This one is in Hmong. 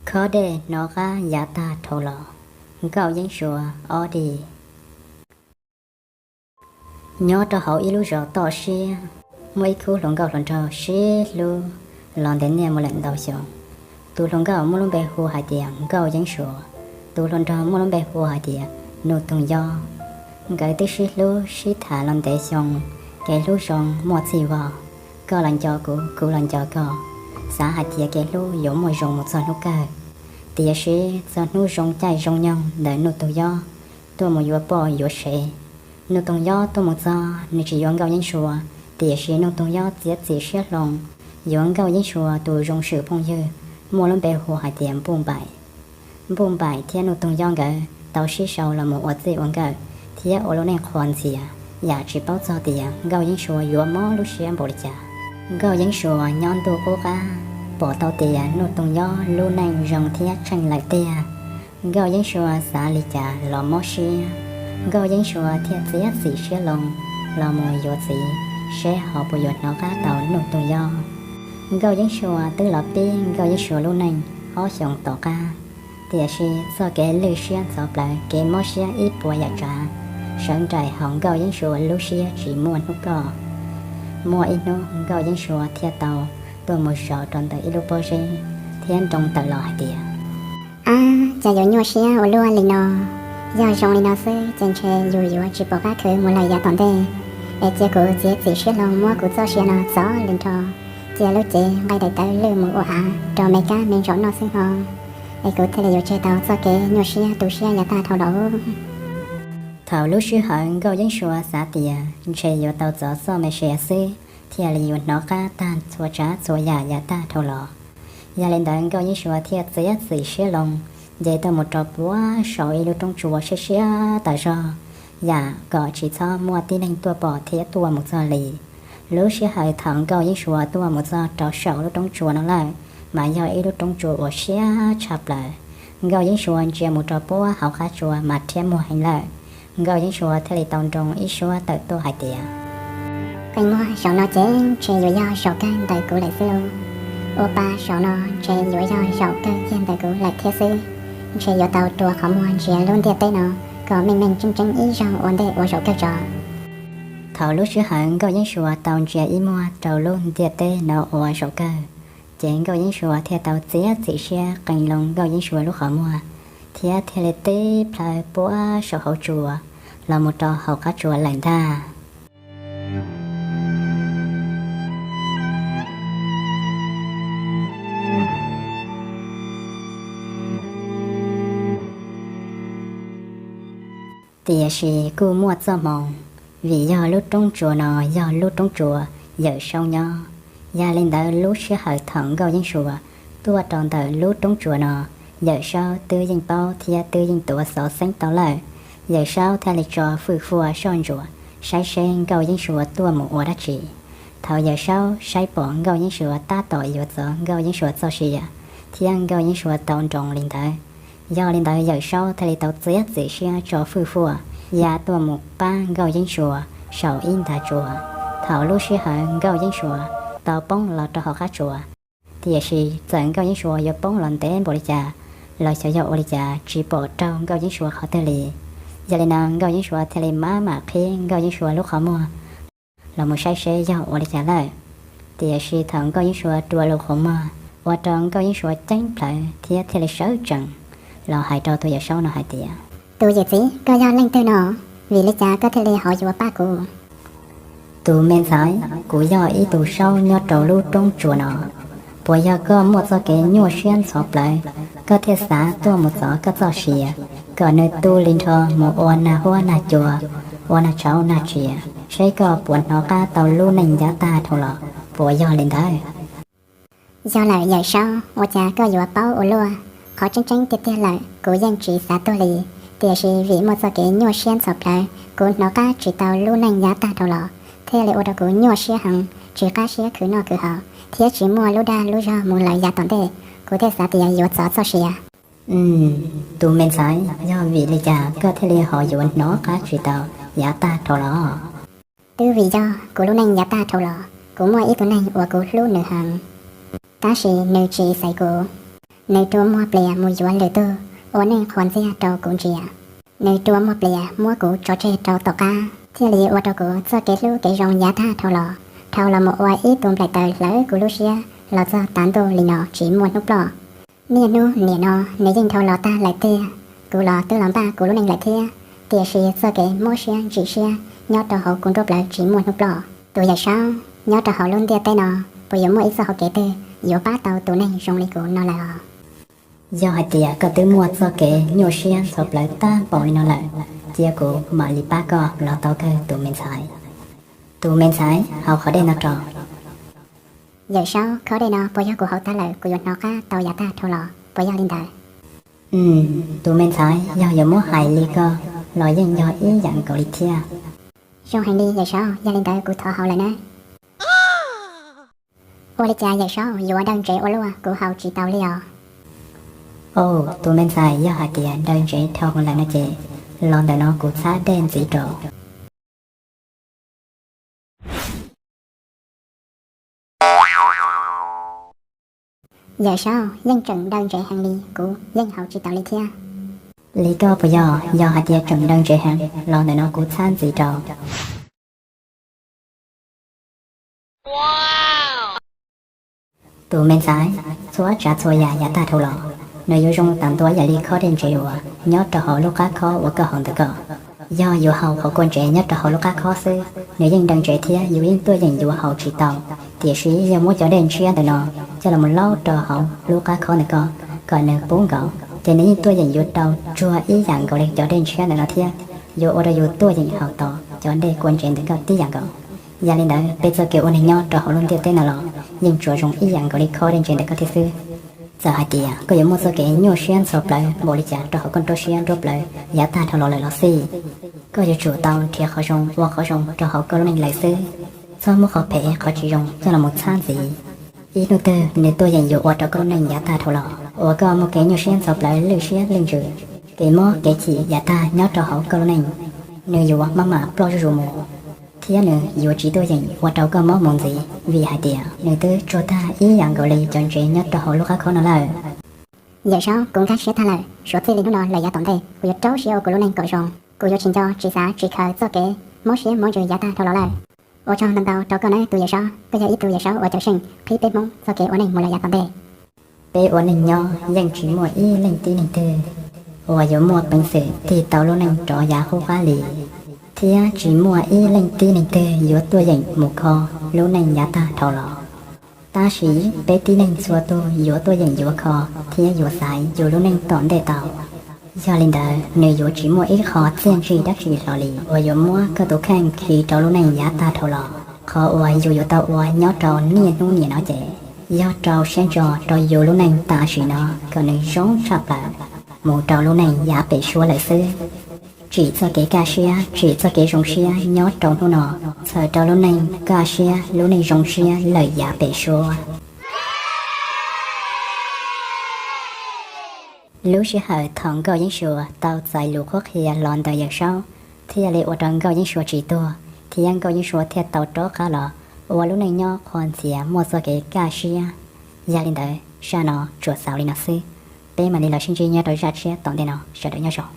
Khob dej hnov qab yav tag dhau los, Nkauj Yeeb Suav ob dig. Nyob rau hauv ib lub zos toj siab, muaj ib khub hluas nkauj hluas nraug sib hlub los ntev niaj mus lawm ntau xyoo. Tus hluas nkauj muaj lub npe hu hais tias Nkauj Yeeb Suav, tus hluas nraug muaj lub npe hu hais tias Nuj Toog Yob. Nkawd twb sib hlub sib tham los ntev xyoo, kev hlub zoo muaj txhij vog, koj los nco kuv, kuv los nco koj, xav hais tias kev hlub yuav muaj zoo mus txog hnub kawg. Tiam sis txog hnub zoo caij zoo nyoog ntawm Nuj Toog Yob tuaj mus yuav poj yuav sev, Nuj Toog Yob tuaj mus txog nws tsis yuav Nkauj Yeeb Suav, tiam sis Nuj Toog Yob txiav txim siab hlo yuav Nkauj Yeeb Suav tus zoo swm phooj ywg muaj lub npe hu hais tias Npuj Npaim. Npuj Npaim thiab Nuj Toog Yob nkawd tau sib sau los mus ua txij ua nkawm thiab ua lub neej qhuas ntxias, yam tsis paub txog tias Nkauj Yeeb Suav yuav mob lub siab npaum li cas. Nkauj Yeeb Suav nyob ntuj qub qab, pom tau tias Nuj Toog Yob lub neej zoo thiab tsheej lawm tiag. Nkauj Yeeb Suav xav li cas los mob siab, Nkauj Yeeb Suav thiaj txiav txim siab loo los mus yuav txiv, seb ho puas yuav hnov qab tau Nuj Toog Yob. Nkauj Yeeb Suav twb los pib Nkauj Yeeb Suav lub neej ob xyoos tom qab, tiam sis txoj kev lwj siab ntxhov plawv, kev mob siab ib puas yam tsav sawv nraim hauv Nkauj Yeeb Suav lub siab tsis muaj hnub ploj. Muaj ib hnub Nkauj Yeeb Suav thiaj tau tuaj mus zaum rau ntawm ib lub pob zeb thiab nroo tawm los hais tias, Ab, cas yuav nyuaj siab ua luaj li no? Yog zoo li no xwb ces ntshe yus yuav tsis pom qab khwv mus lawm yav tom ntej. Es cia kuv txiav txim siab hlo muab kuv txoj sia no txov li nrho, cia lub cev nqaij daim tawv lwj mus ua av rau me kab me ntsaum noj xwb ho, es kuv thiaj li yuav tseg tau txoj kev nyuaj siab tu siab yav tag dhau los. Thaum lub sij hawm Nkauj Yeeb Suav xav tias ntshe yuav tau txov txoj me sia xwb thiaj li yuav hnov qab tag txhua tsav txhua yam yav tag dhau los. Yog li ntawd Nkauj Yeeb Suav thiaj txiav txim siab loo nce tuaj mus rau puag saum ib lub roob tsua siab siab tas zog, yam kom tsis txhob muaj tib neeg tuaj pom thiab tuaj mus txog li. Lub sij hawm thaum Nkauj Yeeb Suav tuaj mus txog rau saum lub roob tsua no lawm, mas yog ib lub roob tsua uas siab tshaj plaws. Nkauj Yeeb Suav ntsia mus rau puag hauv qab tsua mas rhiab muag heev lawm. Nkauj Yeeb Suav thiaj li tau nroo ib suab tawm tuaj hais tias, Qee muag saum no ces ntshe yuav yog zaum kawg ntawm kuv lawm xwb lauj. Ua pa saum no ntshe yuav yog zaum kawg kiag ntawm kuv lawm thiab xwb. Ntshe yuav tau rua qhov muag ntsia lub ntiaj teb no kom meej meej tseeb tseeb ib zaug ua ntej ua zaum kawg tso. Thaum lub sij hawm Nkauj Yeeb Suav tau ntsia ib muag rau lub ntiaj teb no ua zaum kawg, ces Nkauj Yeeb Suav thiaj tau txiav txim siab qee loo Nkauj Yeeb Suav lub qhov muag, thiab thiaj li tib plhaw puag saum hauv tsua los mus rau hauv qab tsua lawm ntag. Tiam sis kuj muaj txoj hmoo, vim yog lub roob tsua no yog lub roob tsua Yawm Saub nyob. Yog li ntawd lub sij hawm thaum Nkauj Yeeb Suav tuaj rau ntawm lub roob tsua no, Yawm Saub twb yeej paub thiab twb yeej tuav xov xeeb tau lawm. Yawm Saub thiaj li tso fwj fuaj soj ntsuam saib seb Nkauj Yeeb Suav tuaj mus ua dab tsi. Thaum Yawm Saub saib pom Nkauj Yeeb Suav tab tom yuav txov Nkauj Yeeb Suav txoj sia, thiab Nkauj Yeeb Suav tau nroo li ntawd, yog li ntawd Yawm Saub thiaj li tau txiav txim siab tso fwj fuaj ya tuaj mus pab Nkauj Yeeb Suav saum ib nta tsua. Thaum lub sij hawm Nkauj Yeeb Suav tau poob los rau hauv qab tsua, tiam sis txawm Nkauj Yeeb Suav yuav poob los ntev npaum li cas los xyov yog ua li cas tsis pom raug Nkauj Yeeb Suav qhov twg li. Yog li no Nkauj Yeeb Suav thiaj li maj mam qhib Nkauj Yeeb Suav lub qhov muag los mus saib seb yog ua li cas lawm. Tiam sis thaum Nkauj Yeeb Suav rua lub qhov muag, ua rau Nkauj Yeeb Suav ceeb plawv thiab thiaj li sawv tsees los hais rau tus Yawm Saub no hais tias, Tus yawm txiv, koj yog leej twg no? Vim li cas koj thiaj li ho yuav pab kuv? Tus me ntxhais, kuv yog ib tug saub nyob rau lub roob tsua no. Puas yog koj muaj txoj kev nyuaj siab ntxhov plawv, koj thiaj xav tuaj mus txov koj txoj sia, kom nws tu li nrho mus ua nag huab nag cua, ua nag tshauv nag tsiaj, seb koj puas hnov qab tau lub neej yav tag dhau los? Puas yog li ntawd? Yog lawm Yawm Saub, ua cas koj yuav paub ua luaj? Qhov tseeb tseeb tiag tiag lawm kuv yeej tsis xav tuag li, tiam sis vim muaj txoj kev nyuaj siab ntxhov plawv, kuv hnov qab tsis tau lub neej yav tag dhau los, thiaj li ua rau kuv nyuaj siab heev, tsis qab siab khwv noj khwv haus, thiab tsis muaj lub dag lub zog mus lawm yav tom ntej, kuv thiaj xav tias yuav txov txoj sia. Tus me ntxhais, yog vim li cas koj thiaj li ho yuav hnov qab tsis tau yav tag dhau los? Twb vim yog kuv lub neej yav tag dhau los, kuv muaj ib tug neeg uas kuv hlub nws heev, tab sis nws tsis xaiv kuv. Nws rua muag plias mus yuav lwm tug ua neej qhuas ntxiag rau kuv ntsia. Nws rua muag plias muab kuv tso tseg rau tom qab, thiaj li ua rau kuv txoj kev hlub kev zoo yav tag dhau los, dhau los mus ua ib tug nplaim taws hlawv kuv lub siab los txog tav ntuj li no tsis muaj hnub ploj. Niaj hnub nim no nws yeej dhau los tag lawm tiag, kuv los twb los npaj kuv lub neej lawm thiab, tiam sis txoj kev mob siab ntsim siab nyob rau hauv kuv nruab plawv tsis muaj hnub ploj. Tus yawm saub, nyob rau hauv lub ntiaj teb no, puas yuav muaj ib txoj hauv kev twg yuav pab tau tus neeg zoo li kuv no lawm os? Yog hais tias koj twb muaj txoj kev nyuaj siab ntxhov plawv tag npaum li no lawm, cia kuv mam li pab koj los tau kawg tus me ntxhais. Tus me ntxhais, haus qhov dej no rau. Yawm saub, khob dej no puas yog kuv haus tag lawm kuv yuav hnov qab tau yav tag dhau los, puas yog li ntawd? Tus me ntxhais, yog yuav muab hais li ko los yeej yog ib yam nkaus li thiab. Zoo heev li yawm saub, yog li ntawd kuv thov haus lawm nawb. Ua li cas yawm saub, yuav daw ntsev ua luaj, kuv haus tsis tau li os. Au, tus me ntxhais, yog hais tias daw ntsev dhau lawm no ces los ntawm no kuv txhab dej ntxiv rau. Yawm saub, yeej tseem daw ntsev heev li, kuv yeej haus tsis tau li thiab. Li koj puas yog? Yog hais tias tseem daw ntsev heev, los ntawm no kuv txhab ntxiv rau. Tus me ntxhais, txhua tsav txhua yam yav tag dhau los, nws yuav zoo tas ntua yam li khob dej ntsev uas nyob rau hauv lub qab khob uas koj haus ntawm koj. Yog yuav haus qhov kua ntsev nyob rau hauv lub qab khob xwb, nws yeej daw ntsev thiab yus yeej tuaj yeem yuav haus tsis tau. Tiam sis yog muab cov dej ntshiab ntawm no coj los laub rau hauv lub qab khob ntawm koj kom nws pub nkaus, ces nws yeej tuaj yeem yuav rau tsuag ib yam nkaus li cov dej ntshiab ntawm no thiab, yuav ua rau yus tuaj yeem haus tau cov dej kua ntsev ntawm koj tib yam nkaus. Yog li ntawd peb txoj kev ua neeg nyob rau hauv lub ntiaj teb no los yeej tsuas zoo ib yam nkaus li khob dej ntsev ntawm koj thiab xwb. Txawm hais tias koj yuav muaj txoj kev nyuaj siab ntxhov plawv npaum li cas rau hauv koj nruab siab nruab plawv yav tag dhau los lawm los xij, koj yuav tsum tau nrhiav qhov zoo ua qhov zoo rau hauv koj lub neej lawm xwb. Txhob muab qhov phem qhov tsis zoo coj los mus txhab ntxiv. Ib hnub twg nws tuaj yeem yuav ua rau koj lub neej yav tag dhau los uas koj muaj kev nyuaj siab ntxhov plawv lwj siab lwj ntsws, kev mob kev chim yav tag nyob rau hauv koj lub neej, nws yuav maj mam ploj zuj zus mus, thiab nws yuav tsis tuaj yeem ua rau koj mob mus ntxiv, vim hais tias nws twb tsuag tag ib yam nkaus li cov ntsev nyob rau hauv lub qab khob no lawm. Yawm saub, kuv nkag siab tag lawm, suav txij li hnub no lawm yav tom ntej kuv yuav rau siab ua kuv lub neej kom zoo, kuv yuav tsis nco tsis xav tsis khaws txoj kev mob siab mob ntsws yav tag dhau los lawm. Ua tsaug ntau ntau rau koj nawb tus yawm saub, koj yog ib tug yawm saub uas cawm seej qhib peb Hmoob txoj kev ua neej mus lawm yav tom ntej. Peb ua neej nyob yeej tsis muaj ib leej tib neeg twg uas yuav muaj peev xwm tig tau lub neej rov yav qub qab li, thiab tsis muaj ib leej tib neeg twg yuav tuaj yeem mus kho lub neej yav tag dhau los. Tab sis peb tib neeg txhua tus yuav tuaj yeem yuav kho thiab yuav xaiv yus lub neej tom ntej tau. Yog li ntawd nws yuav tsis muaj ib qho txiaj ntsig dab tsi hlo li uas yuav muab koj tus kheej khi rau lub neej yav tag dhau los. Qhov uas yus yuav tau ua nyob rau niaj hnub nim no ces yog rau siab ntso rau yus lub neej tam sim no kom nws zoo tshaj plaws mus rau lub neej yav pem suab lawm xwb. Tsim txoj kev kaj siab, tsim txoj kev zoo siab nyob rau hnub no, txhawm rau lub neej kaj siab, lub neej zoo siab lawm yav pem suab. Lub sij hawm thaum Nkauj Yeeb Suas tau txais lus qhuab qhia los ntawm Yawm Saub, thiaj li ua rau Nkauj Yeeb Suas tsis tuag, thiab Nkauj Yeeb Suas thiaj tau rov qab los ua lub neej nyob qhuas ntxias muaj txoj kev kaj siab. Yog li ntawd zaj no tsuas xaus li no xwb, peb mam li los sib ntsib nyob rau zaj tshiab tom ntej no, sawv daws nyob zoo.